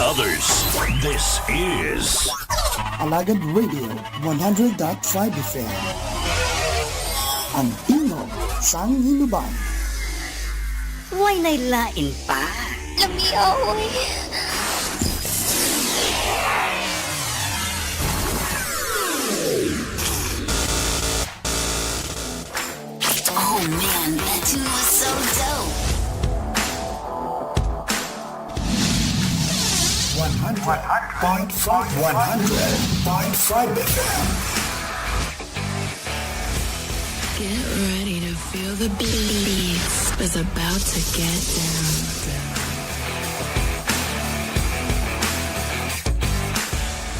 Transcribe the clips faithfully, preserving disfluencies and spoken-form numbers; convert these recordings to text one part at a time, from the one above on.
others. This is Alagad Radio one hundred dot five F M. Ang tingog sang Hinubang. Way na'y lain pa. Lamia, oy. Oh man, that tune was so dope. One hundred point five, one hundred point five F M. Get ready to feel the beats is about to get down.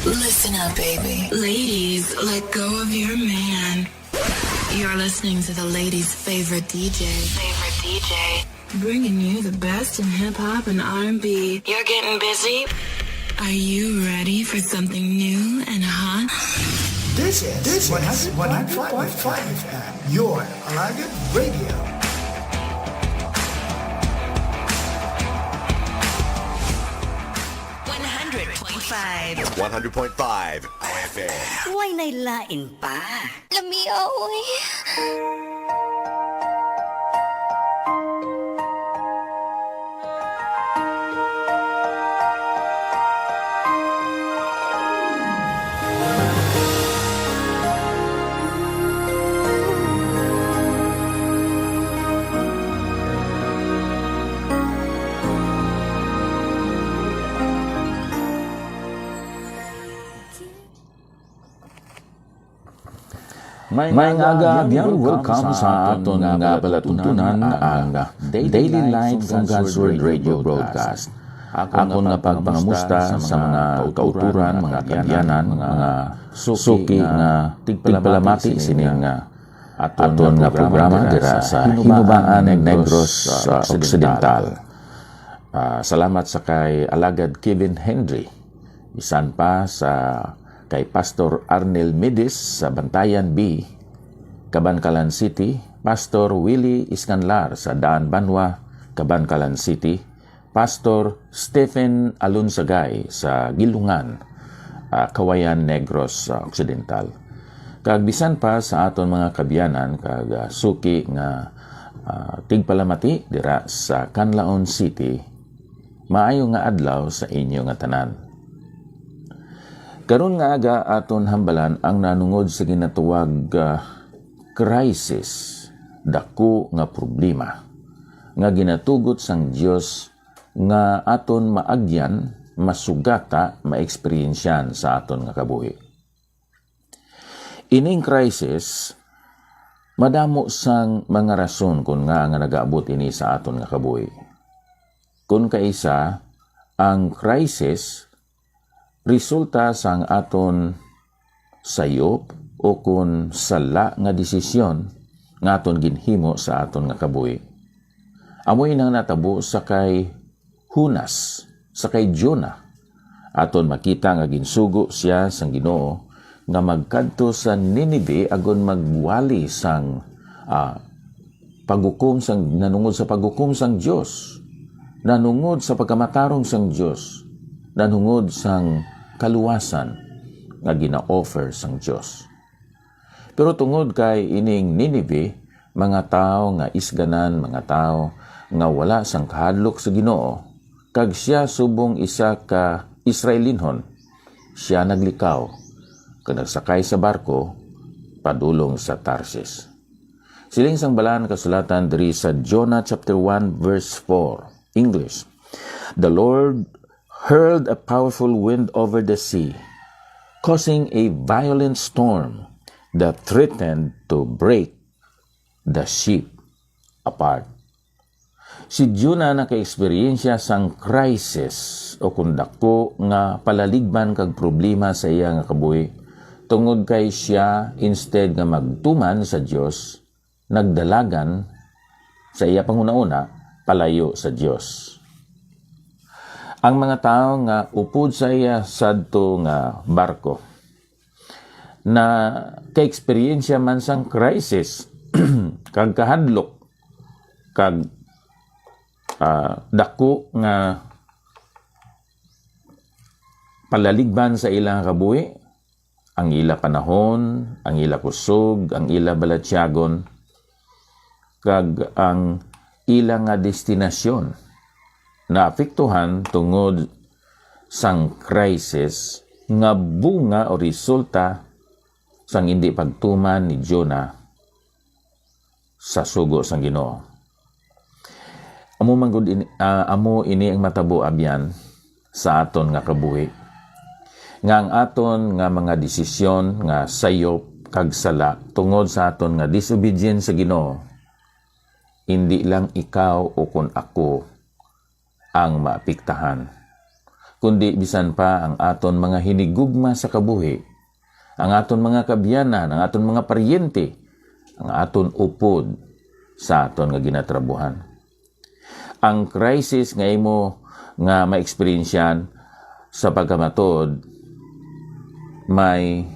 Listen up, baby. Ladies, let go of your man. You're listening to the ladies' favorite D J. Favorite D J. Bringing you the best in hip hop and R and B. You're getting busy? Are you ready for something new and hot? This is, this is one hundred point five F M, your Alagad Radio. One hundred point five. One hundred point five F M. Way na'y lain pa. Lamia, oy. Maayong aga, again, welcome sa aton nga palatuntunan, ang Daily Light from God's Word Radio Broadcast. Akon nga pagpangamusta sa mga kauturan, mga kaabyanan, mga suki nga tigpalamati sini nga aton nga programa dira sa Hinubaan, Negros, ah, Occidental. Ah, salamat sa kay Alagad Kevin Henry. Bisan pa sa kay Pastor Arnel Mides sa Bantayan B, Kabankalan City, Pastor Willie Iscanlar sa Daan Banwa, Kabankalan City, Pastor Stephen Alunsagay sa Gilungan, ah, Kawayan, Negros, ah, Occidental. Kag bisan pa sa aton mga kaabyanan kag, ah, suki nga, ah, tigpalamati dira sa Canlaon City, maayo nga adlaw sa inyo nga tanan. Karon nga aga aton hambalan ang nanungod sa ginatawag, ah, crisis, daku nga problema nga ginatugot sang Dios nga aton maagyan, masugata, maeksperiensyahan sa aton nga kabuhi. Ining crisis, madamo sang mga rason kon ngaa nga nagaabot ini sa aton nga kabuhi. Kon kaisa, ang crisis resulta sang aton sayop o kon sala nga desisyon nga aton ginhimo sa aton nga kabuhi. Amo ini ang natabo sa kay Jonas, sa kay Jonah. Aton makita nga ginsugo sia sang Ginoo nga magkadto sa Ninive agod magwali sang, ah, paghukom sang, nanungod sa paghukom sang Dios, nanungod sa pagkamatarong sang Dios, nanungod sang kaluwasan nga gina-offer sang Dios. Pero tungod kay ining Ninive, mga tawo nga isganan, mga tawo nga wala sang kahadlok sa Ginoo, kag sia subong isa ka Israelinhon, sia naglikaw kag nagsakay sa barko padulong sa Tarsis. Siling sang Balaan nga Kasulatan diri sa Jonah chapter one verse four, English, "The Lord hurled a powerful wind over the sea, causing a violent storm that threatened to break the ship apart." Si Jonah naka-eksperyensya sang crisis o kon daku nga palaligban kag problema sa iya nga kabuhi, tungod kay sia, instead nga magtuman sa Dios, nagdalagan sa iya panghunahuna palayo sa Dios. Ang mga tawo nga upod sa iya sadto nga barko naka-eksperyensya man sang crisis kag kahadlok kag, ah, daku nga palaligban sa ila nga kabuhi, ang ila panahon, ang ila kusog, ang ila balatyagon, kag ang ila nga destinasyon naapektuhan tungod sang crisis nga bunga o resulta sang indi pagtuman ni Jonah sa sugo sang Ginoo. Amo man gud ini, ah, amo ini ang matabo, abyan, sa aton nga kabuhi, nga ang aton nga mga desisyon nga sayop kag sala tungod sa aton nga disobedience sa Ginoo, indi lang ikaw o kon ako ang maapektahan, kundi bisan pa ang aton mga hinigugma sa kabuhi, ang aton mga kaabyanan, ang aton mga paryente, ang aton upod sa aton nga ginatrabuhan. Ang crisis nga imo nga maeksperiensyahan sa pagkamatud may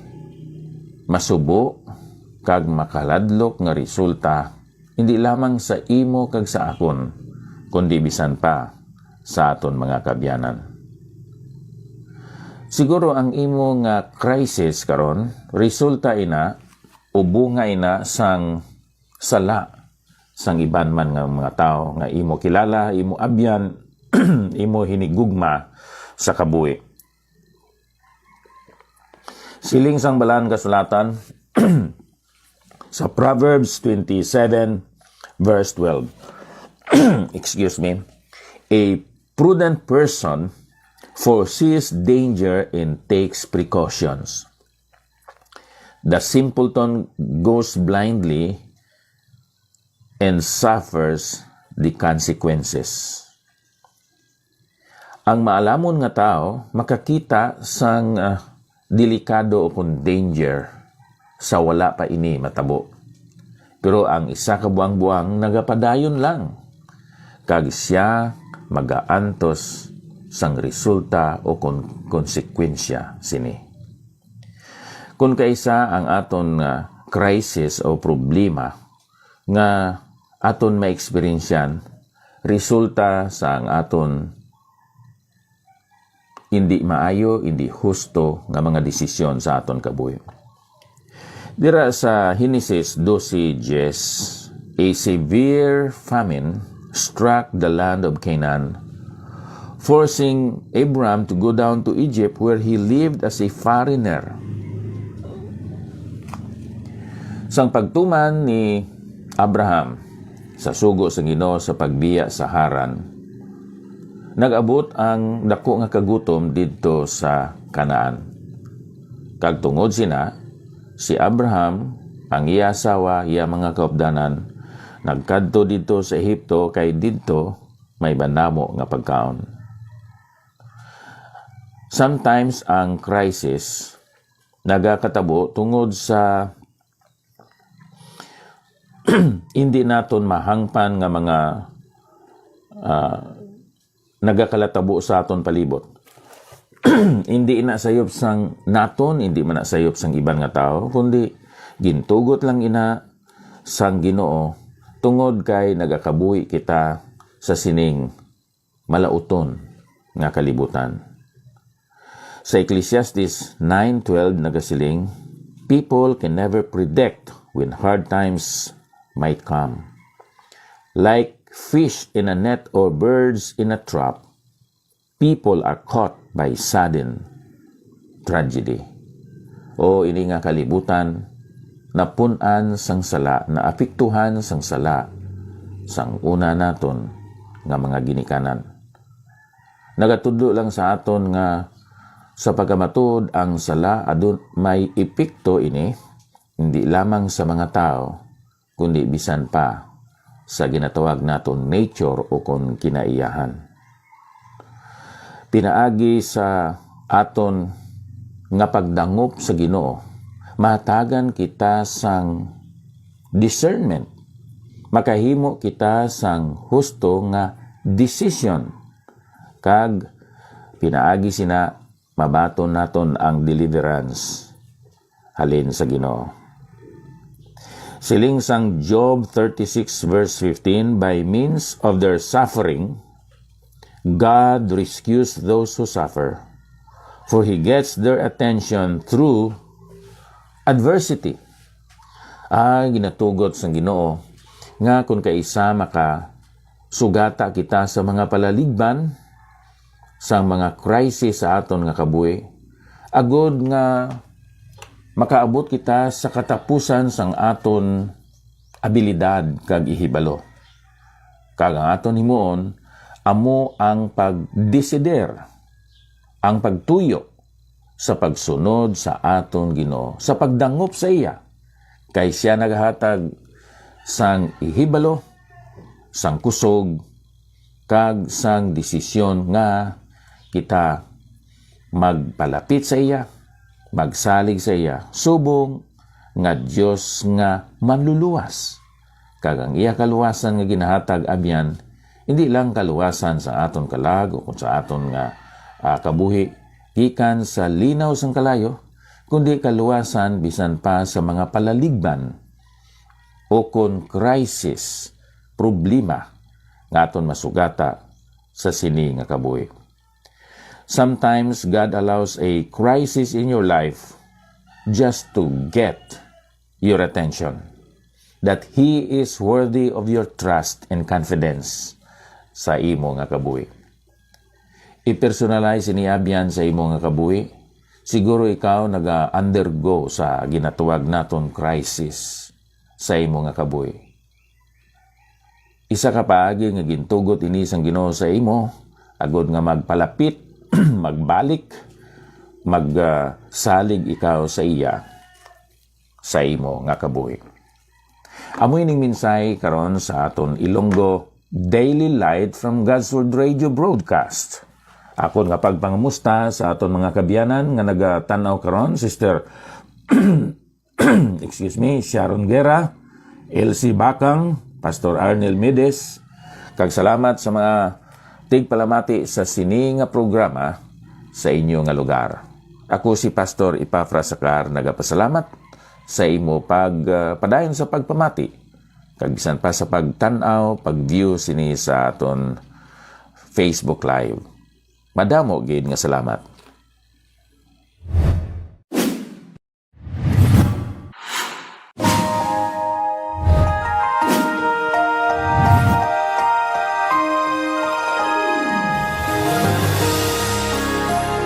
masubo kag makaladlok nga resulta, hindi lamang sa imo kag sa akon, kundi bisan pa sa aton mga kaabyanan. Siguro ang imo nga crisis karon resulta ina o bunga ina sang sala sang iban man nga mga tawo nga imo kilala, imo abyan, imo hinigugma sa kabuhi. Siling sang Balaan Kasulatan sa Proverbs twenty-seven, verse twelve. Excuse me. A prudent person foresees danger and takes precautions. The simpleton goes blindly and suffers the consequences. Ang maalamon nga tawo makakita sang, ah, delikado o kon danger sa wala pa ini matabo. Pero ang isa ka buang-buang nagapadayon lang, kag sia magaantos sang resulta o kon konsekwensya sini. Kon kaisa ang aton nga crisis o problema nga aton maeksperiensyan resulta sa ang aton indi maayo, indi husto nga mga desisyon sa aton kabuhi. Dira sa Genesis doce diez, a severe famine struck the land of Canaan, forcing Abram to go down to Egypt, where he lived as a foreigner. Sang pagtuman ni Abraham sa sugo sa Ginoo sa pagbiya sa Haran, nag-abot ang daku nga kagutom didto sa Canaan. Kag tungod sina, si Abraham, ang iya asawa, iya mga kaupdanan, nagkadto didto sa Egipto, kay didto may banamo nga pagkaon. Sometimes ang crisis nagakatabo tungod sa hindi naton mahangpan nga mga, ah, nagakalatabo sa aton palibot. Hindi na sayop sang naton, hindi man na sayop sang iban nga tawo, kundi gintugot lang ina sang Ginoo tungod kay nagakabuhi kita sa sining malauton nga kalibutan. Sa Ecclesiastes nine twelve nagasiling, "People can never predict when hard times might come. Like fish in a net or birds in a trap, people are caught by sudden tragedy." O ini nga kalibutan, napun-an sang sala, naapektuhan sang sala, sang una naton nga mga ginikanan. Nagatudlo lang sa aton nga sa pagkamatuod ang sala adun may epekto ini, hindi lamang sa mga tawo, kundi bisan pa sa ginatawag naton nature o kon kinaiyahan. Pinaagi sa aton nga pagdangop sa Ginoo, mahatagan kita sang discernment. Makahimo kita sang husto nga desisyon, kag pinaagi sina mabaton naton ang deliverance halin sa Ginoo. Siling sang Job thirty-six verse fifteen, "By means of their suffering, God rescues those who suffer. For he gets their attention through adversity. Ah, ginatugot sang Ginoo nga kon kaisa makasugata kita sa mga palaligban, sa mga crisis sa aton nga kabuhi, agod nga makaabot kita sa katapusan sang aton abilidad kag ihibalo. Kag ang aton himuon amo ang pagdesider, ang pagtuyo sa pagsunod sa aton Ginoo, sa pagdangop sa iya, kay sia nagahatag sang ihibalo, sang kusog, kag sang desisyon nga kita magpalapit sa iya, magsalig sa iya, subong nga Dios nga manluluwas. Kag ang iya kaluwasan nga ginahatag abyan, hindi lang kaluwasan sa aton kalag o kung sa aton nga, ah, kabuhi gikan sa linaw sang kalayo, kundi kaluwasan bisan pa sa mga palaligban o kon crisis, problema nga aton masugata sa sini nga kabuhi. Sometimes God allows a crisis in your life just to get your attention, that He is worthy of your trust and confidence sa imo nga kabuhi. I-personalize ini abyan sa imo nga kabuhi. Siguro ikaw naga-undergo sa ginatawag naton crisis sa imo nga kabuhi. Isa ka paagi nga gintugot ini sang Ginoo sa imo, agod nga magpalapit, magbalik, mag, ah, salig ikaw sa iya sa imo nga kabuhi. Amo ining mensahe karon sa aton Ilonggo Daily Light from God's Word Radio Broadcast. Akon nga pagpangamusta sa aton mga kaabyanan nga nagatan-aw karon, Sister excuse me, Sharon Guerra, Elsie Bacang, Pastor Arnel Mides, kag salamat sa mga tigpalamati sa sini nga programa sa inyo nga lugar. Ako si Pastor Epafras Sacar, nagapasalamat sa imo pag, ah, padayon sa pagpamati, kag bisan pa sa pagtan-aw, pag-view sini sa aton Facebook Live. Madamo gid nga salamat.